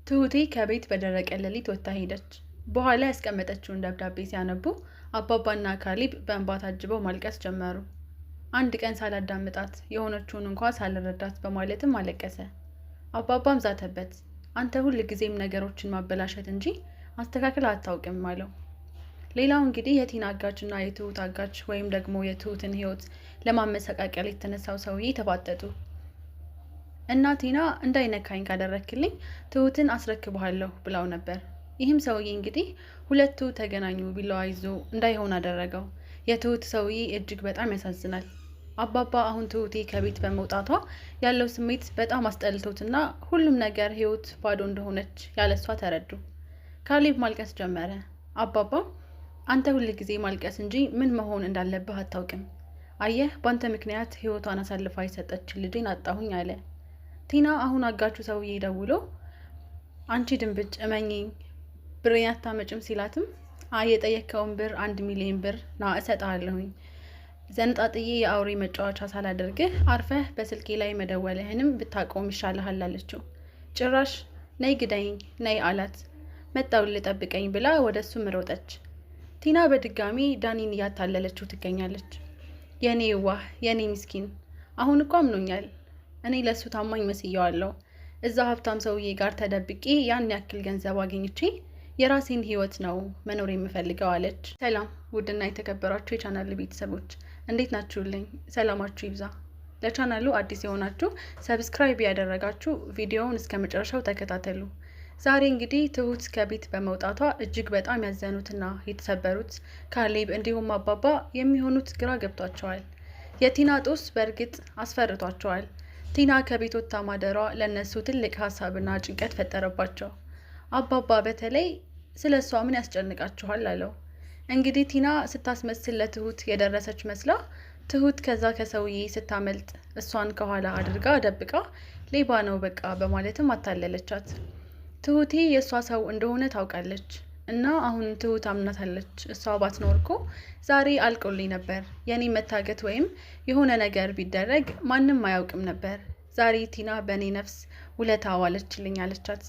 ትሁቴ ከቤት በደረቀ ሌሊት ወጥታ ሄደች። በኋላ ያስቀመጠችውን ደብዳቤ ሲያነቡ አባባና ካሌብ በእንባ ታጅበው ማልቀስ ጀመሩ። አንድ ቀን ሳላዳምጣት የሆነችውን እንኳ ሳልረዳት በማለትም አለቀሰ። አባባም ዛተበት። አንተ ሁል ጊዜም ነገሮችን ማበላሸት እንጂ አስተካክል አታውቅም አለው። ሌላው እንግዲህ የቲና አጋች እና የትሁት አጋች ወይም ደግሞ የትሁትን ሕይወት ለማመሰቃቀል የተነሳው ሰውዬ ተፋጠጡ እና ቲና እንዳይነካኝ ካደረክልኝ ትሁትን አስረክብሃለሁ ብላው ነበር። ይህም ሰውዬ እንግዲህ ሁለቱ ተገናኙ፣ ቢላዋ ይዞ እንዳይሆን አደረገው። የትሁት ሰውዬ እጅግ በጣም ያሳዝናል። አባባ አሁን ትሁቴ ከቤት በመውጣቷ ያለው ስሜት በጣም አስጠልቶትና ሁሉም ነገር ህይወት ባዶ እንደሆነች ያለሷ ተረዱ። ካሌብ ማልቀስ ጀመረ። አባባ አንተ ሁል ጊዜ ማልቀስ እንጂ ምን መሆን እንዳለብህ አታውቅም። አየህ፣ በአንተ ምክንያት ህይወቷን አሳልፋ የሰጠች ልጄን አጣሁኝ አለ። ቲና አሁን አጋቹ ሰውዬ ደውሎ አንቺ ድንብጭ እመኚኝ ብሬን አታመጭም ሲላትም አይ የጠየከውን ብር 1 ሚሊዮን ብር ና እሰጥሃለሁኝ፣ ዘንጣጥዬ የአውሬ መጫወቻ ሳላደርግህ አርፈህ በስልኬ ላይ መደወልህንም ብታቆም ይሻልሃል አለችው። ጭራሽ ነይ ግዳይኝ ነይ አላት። መጣው ልጠብቀኝ ብላ ወደ እሱም ሮጠች። ቲና በድጋሚ ዳኒን እያታለለችው ትገኛለች። የኔ ዋህ የኔ ምስኪን አሁን እኮ አምኖኛል። እኔ ለእሱ ታማኝ መስየዋለሁ። እዛ ሀብታም ሰውዬ ጋር ተደብቄ ያን ያክል ገንዘብ አግኝቼ የራሴን ህይወት ነው መኖር የምፈልገው አለች። ሰላም ውድና የተከበራችሁ የቻናል ቤተሰቦች፣ እንዴት ናችሁልኝ? ሰላማችሁ ይብዛ። ለቻናሉ አዲስ የሆናችሁ subscribe ያደረጋችሁ ቪዲዮውን እስከ መጨረሻው ተከታተሉ። ዛሬ እንግዲህ ትሁት ከቤት በመውጣቷ እጅግ በጣም ያዘኑትና የተሰበሩት ካሌብ እንዲሁም አባባ የሚሆኑት ግራ ገብቷቸዋል። የቲና ጦስ በእርግጥ አስፈርቷቸዋል። ቲና ከቤት ወጥታ ማደሯ ለእነሱ ትልቅ ሀሳብና ጭንቀት ፈጠረባቸው። አባባ በተለይ ስለ እሷ ምን ያስጨንቃችኋል አለው። እንግዲህ ቲና ስታስመስል ለትሁት የደረሰች መስላ ትሁት ከዛ ከሰውዬ ስታመልጥ እሷን ከኋላ አድርጋ ደብቃ ሌባ ነው በቃ በማለትም አታለለቻት። ትሁቴ የእሷ ሰው እንደሆነ ታውቃለች እና አሁን ትሁት አምናታለች። እሷ ባትኖር እኮ ዛሬ አልቆልኝ ነበር። የእኔ መታገት ወይም የሆነ ነገር ቢደረግ ማንም አያውቅም ነበር። ዛሬ ቲና በእኔ ነፍስ ውለታ ዋለችልኝ አለቻት።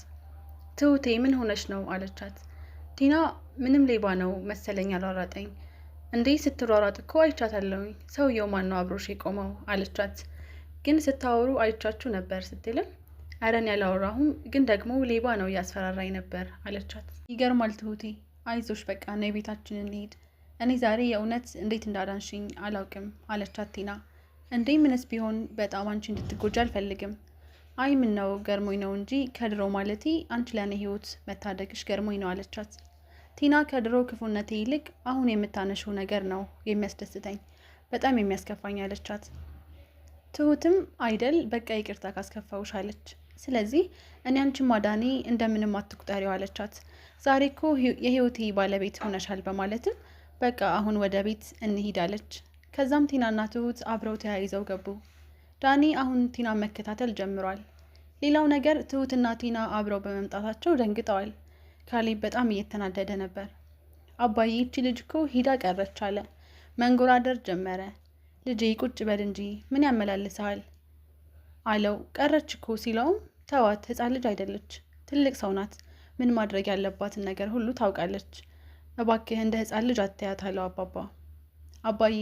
ትሁቴ ምን ሆነች ነው አለቻት። ቲና ምንም ሌባ ነው መሰለኝ አሏራጠኝ። እንዴ ስትሯሯጥ እኮ አይቻታለሁኝ። ሰውየው ማን ነው አብሮሽ የቆመው አለቻት። ግን ስታወሩ አይቻችሁ ነበር ስትልም አረን ያላወራሁም ግን ደግሞ ሌባ ነው እያስፈራራኝ ነበር አለቻት። ይገርማል ትሁቴ፣ አይዞሽ በቃ ነይ ቤታችን እንሂድ። እኔ ዛሬ የእውነት እንዴት እንዳዳንሽኝ አላውቅም አለቻት ቲና። እንዴ ምንስ ቢሆን በጣም አንቺ እንድትጎጂ አልፈልግም። አይ ምን ነው ገርሞኝ ነው እንጂ ከድሮ ማለቴ አንቺ ለእኔ ህይወት መታደግሽ ገርሞኝ ነው አለቻት። ቲና ከድሮ ክፉነቴ ይልቅ አሁን የምታነሽው ነገር ነው የሚያስደስተኝ፣ በጣም የሚያስከፋኝ አለቻት። ትሁትም አይደል በቃ ይቅርታ ካስከፋውሽ አለች። ስለዚህ እኔ አንቺን ማዳኔ እንደምንም አትቁጠሪው አለቻት። ዛሬ እኮ የህይወቴ ባለቤት ሆነሻል በማለትም በቃ አሁን ወደ ቤት እንሂድ አለች። ከዛም ቲናና ትሁት አብረው ተያይዘው ገቡ። ዳኒ አሁን ቲና መከታተል ጀምሯል። ሌላው ነገር ትሁትና ቲና አብረው በመምጣታቸው ደንግጠዋል። ካሌብ በጣም እየተናደደ ነበር። አባዬ ይቺ ልጅ እኮ ሂዳ ቀረች አለ። መንጎራደር ጀመረ። ልጄ ቁጭ በል እንጂ ምን ያመላልሰሃል አለው። ቀረች እኮ ሲለውም ተዋት፣ ሕፃን ልጅ አይደለች፣ ትልቅ ሰው ናት። ምን ማድረግ ያለባትን ነገር ሁሉ ታውቃለች። እባክህ እንደ ሕፃን ልጅ አትያት አለው አባባ። አባዬ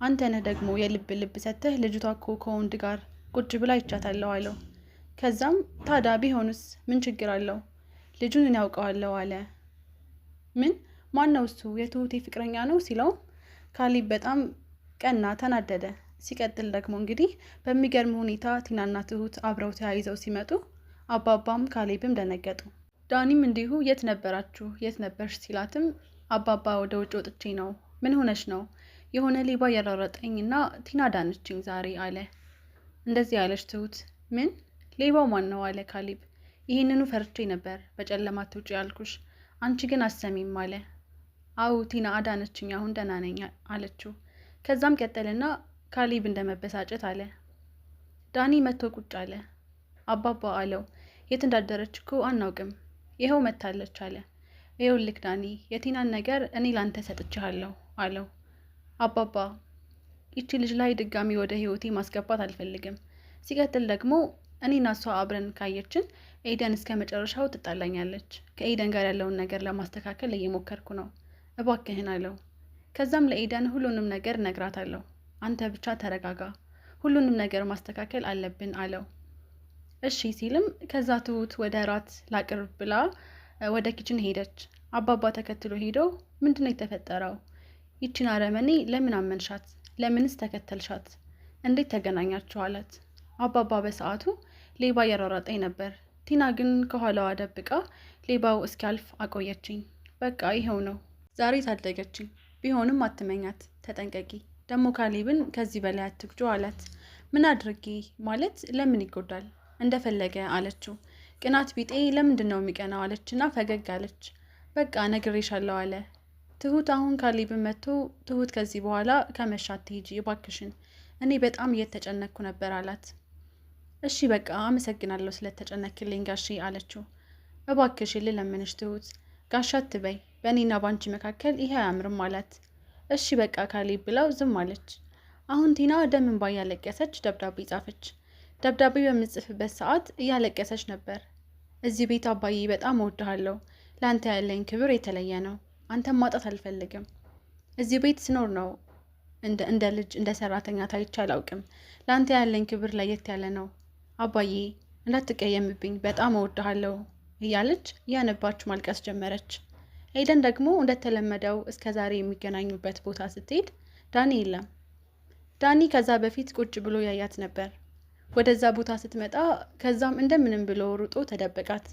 አንተ ነህ ደግሞ የልብ ልብ ሰጥተህ ልጅቷ እኮ ከወንድ ጋር ቁጭ ብላ አይቻታለሁ አለው። ከዛም ታዳ ቢሆንስ ምን ችግር አለው? ልጁን እኔ ያውቀዋለሁ አለ። ምን ማን ነው እሱ? የትሁቴ ፍቅረኛ ነው ሲለውም ካሌብ በጣም ቀና፣ ተናደደ። ሲቀጥል ደግሞ እንግዲህ በሚገርም ሁኔታ ቲናና ትሁት አብረው ተያይዘው ሲመጡ አባባም ካሌብም ደነገጡ። ዳኒም እንዲሁ የት ነበራችሁ የት ነበርሽ ሲላትም አባባ ወደ ውጭ ወጥቼ ነው። ምን ሆነሽ ነው? የሆነ ሌባ እያሯሯጠኝ እና ቲና ዳነችኝ ዛሬ አለ። እንደዚህ ያለች ትሁት ምን ሌባው ማን ነው አለ ካሌብ። ይህንኑ ፈርቼ ነበር በጨለማ ትውጪ ያልኩሽ፣ አንቺ ግን አሰሚም አለ። አው ቲና አዳነችኝ፣ አሁን ደህና ነኝ አለችው። ከዛም ቀጠልና ካሌብ እንደመበሳጨት አለ። ዳኒ መጥቶ ቁጭ አለ። አባባ አለው፣ የት እንዳደረች እኮ አናውቅም፣ ይኸው መታለች አለ። ይኸውልህ ዳኒ፣ የቲናን ነገር እኔ ላንተ ሰጥቼሃለሁ አለው። አባባ ይቺ ልጅ ላይ ድጋሚ ወደ ህይወቴ ማስገባት አልፈልግም። ሲቀጥል ደግሞ እኔና እሷ አብረን ካየችን ኤደን እስከ መጨረሻው ትጣላኛለች። ከኤደን ጋር ያለውን ነገር ለማስተካከል እየሞከርኩ ነው፣ እባክህን አለው። ከዛም ለኤደን ሁሉንም ነገር እነግራታለሁ፣ አንተ ብቻ ተረጋጋ፣ ሁሉንም ነገር ማስተካከል አለብን አለው። እሺ ሲልም ከዛ ትሁት ወደ ራት ላቅርብ ብላ ወደ kitchen ሄደች። አባባ ተከትሎ ሄደው ምንድነው የተፈጠረው? ይችን አረመኔ ለምን አመንሻት? ለምንስ ተከተልሻት? እንዴት ተገናኛችሁ? አላት። አባባ በሰዓቱ ሌባ እያሯሯጠኝ ነበር። ቲና ግን ከኋላዋ ደብቃ ሌባው እስኪያልፍ አቆየችኝ። በቃ ይኸው ነው። ዛሬ ታደገችኝ። ቢሆንም አትመኛት፣ ተጠንቀቂ። ደግሞ ካሌብን ከዚህ በላይ አትግጁ አላት። ምን አድርጌ ማለት ለምን ይጎዳል? እንደፈለገ አለችው። ቅናት ቢጤ ለምንድን ነው የሚቀናው? አለችና ፈገግ አለች። በቃ ነግሬሻለሁ አለ። ትሁት አሁን ካሌብን መጥቶ ትሁት ከዚህ በኋላ ከመሻ አትሄጂ እባክሽን፣ እኔ በጣም እየተጨነቅኩ ነበር አላት። እሺ በቃ አመሰግናለሁ ስለተጨነክልኝ ጋሼ አለችው። እባክሽ ልለምንሽ ትሁት ጋሻ አትበይ፣ በእኔና በአንቺ መካከል ይሄ አያምርም አላት። እሺ በቃ ካሌብ ብላው ዝም አለች። አሁን ቲና ደም እንባ እያለቀሰች ደብዳቤ ጻፈች። ደብዳቤ በምጽፍበት ሰዓት እያለቀሰች ነበር። እዚህ ቤት አባዬ በጣም እወድሃለሁ፣ ለአንተ ያለኝ ክብር የተለየ ነው። አንተን ማጣት አልፈልግም። እዚህ ቤት ስኖር ነው እንደ ልጅ እንደ ሰራተኛ ታይቼ አላውቅም። ለአንተ ያለኝ ክብር ለየት ያለ ነው። አባዬ እንዳትቀየምብኝ በጣም እወድሃለሁ እያለች እያነባች ማልቀስ ጀመረች። ኤደን ደግሞ እንደተለመደው እስከ ዛሬ የሚገናኙበት ቦታ ስትሄድ ዳኒ የለም። ዳኒ ከዛ በፊት ቁጭ ብሎ ያያት ነበር። ወደዛ ቦታ ስትመጣ ከዛም እንደምንም ብሎ ሩጦ ተደበቃት።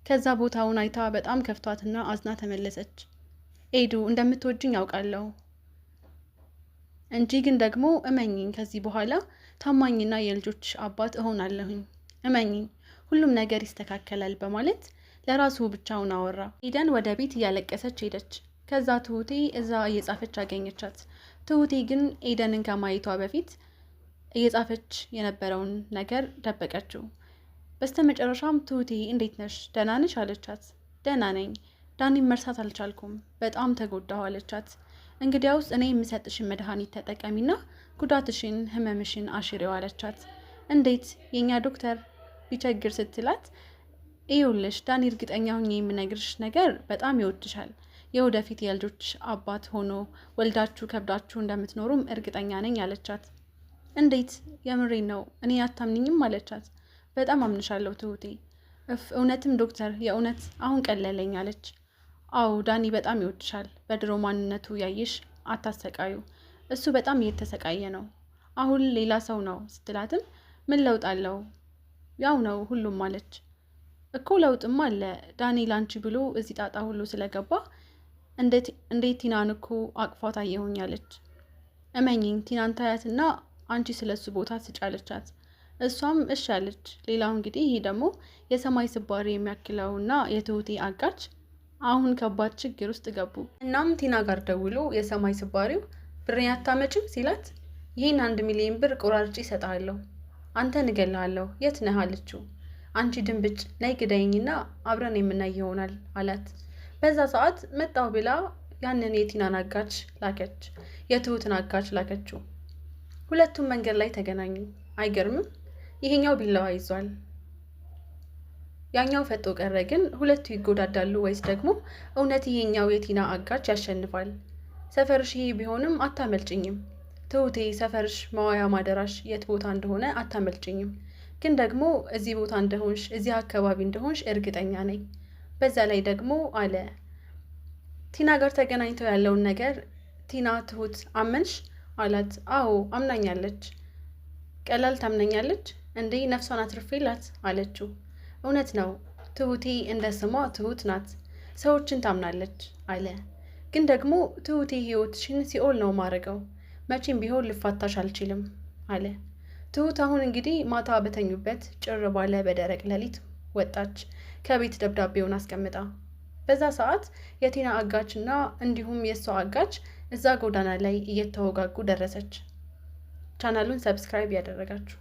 ከዛ ቦታውን አይታ በጣም ከፍቷትና አዝና ተመለሰች። ኤዱ እንደምትወጅኝ ያውቃለሁ እንጂ ግን ደግሞ እመኚኝ፣ ከዚህ በኋላ ታማኝና የልጆች አባት እሆናለሁኝ። እመኚኝ፣ ሁሉም ነገር ይስተካከላል በማለት ለራሱ ብቻውን አወራ። ኤደን ወደ ቤት እያለቀሰች ሄደች። ከዛ ትሁቴ እዛ እየጻፈች አገኘቻት። ትሁቴ ግን ኤደንን ከማየቷ በፊት እየጻፈች የነበረውን ነገር ደበቀችው። በስተመጨረሻም ትሁቴ እንዴት ነሽ? ደህና ነሽ? አለቻት። ደህና ነኝ፣ ዳኒን መርሳት አልቻልኩም፣ በጣም ተጎዳሁ አለቻት። እንግዲያውስ እኔ የምሰጥሽን መድኃኒት ተጠቀሚና ጉዳትሽን፣ ህመምሽን አሽሬው አለቻት። እንዴት የእኛ ዶክተር ቢቸግር ስትላት፣ ይኸውልሽ ዳኒ እርግጠኛ ሁኜ የምነግርሽ ነገር በጣም ይወድሻል። የወደፊት የልጆች አባት ሆኖ ወልዳችሁ ከብዳችሁ እንደምትኖሩም እርግጠኛ ነኝ አለቻት። እንዴት የምሬን ነው፣ እኔ አታምንኝም አለቻት። በጣም አምንሻለሁ ትሁቴ። እፍ እውነትም ዶክተር፣ የእውነት አሁን ቀለለኝ አለች። አዎ ዳኒ በጣም ይወድሻል። በድሮ ማንነቱ ያይሽ አታሰቃዩ። እሱ በጣም እየተሰቃየ ነው። አሁን ሌላ ሰው ነው ስትላትም ምን ለውጥ አለው? ያው ነው ሁሉም አለች። እኮ ለውጥም አለ። ዳኒ ላንቺ ብሎ እዚህ ጣጣ ሁሉ ስለገባ እንዴት ቲናን እኮ አቅፏት አየሁኝ አለች። እመኚኝ ቲናን ታያትና አንቺ ስለሱ ቦታ ስጭ አለቻት። እሷም እሺ አለች። ሌላው እንግዲህ ይሄ ደግሞ የሰማይ ስባሪ የሚያክለውና የትሁቴ አጋች አሁን ከባድ ችግር ውስጥ ገቡ። እናም ቲና ጋር ደውሎ የሰማይ ስባሪው ብሬን አታመጭም ሲላት ይህን 1 ሚሊዮን ብር ቆራርጬ እሰጥሃለሁ፣ አንተን እገልሃለሁ፣ የት ነህ አለችው። አንቺ ድንብጭ ነይ ግደይኝና አብረን የምናይ ይሆናል አላት። በዛ ሰዓት መጣሁ ብላ ያንን የቲናን አጋች ላከች፣ የትሁትን አጋች ላከችው። ሁለቱም መንገድ ላይ ተገናኙ። አይገርምም? ይሄኛው ቢላዋ ይዟል፣ ያኛው ፈጦ ቀረ። ግን ሁለቱ ይጎዳዳሉ ወይስ ደግሞ እውነት ይሄኛው የቲና አጋች ያሸንፋል? ሰፈርሽ ይሄ ቢሆንም አታመልጭኝም ትሁቴ፣ ሰፈርሽ መዋያ ማደራሽ የት ቦታ እንደሆነ አታመልጭኝም። ግን ደግሞ እዚህ ቦታ እንደሆንሽ እዚህ አካባቢ እንደሆንሽ እርግጠኛ ነኝ። በዛ ላይ ደግሞ አለ ቲና ጋር ተገናኝተው ያለውን ነገር ቲና ትሁት አመንሽ አላት። አዎ አምናኛለች። ቀላል ታምነኛለች እንዴ? ነፍሷን አትርፌላት አለችው። እውነት ነው ትሁቴ እንደ ስሟ ትሁት ናት፣ ሰዎችን ታምናለች አለ። ግን ደግሞ ትሁቴ ህይወትሽን ሲኦል ነው ማድረገው፣ መቼም ቢሆን ልፋታሽ አልችልም አለ። ትሁት አሁን እንግዲህ ማታ በተኙበት ጭር ባለ በደረቅ ሌሊት ወጣች ከቤት ደብዳቤውን አስቀምጣ። በዛ ሰዓት የቲና አጋች እና እንዲሁም የእሷ አጋች እዛ ጎዳና ላይ እየተወጋጉ ደረሰች። ቻናሉን subscribe ያደረጋችሁ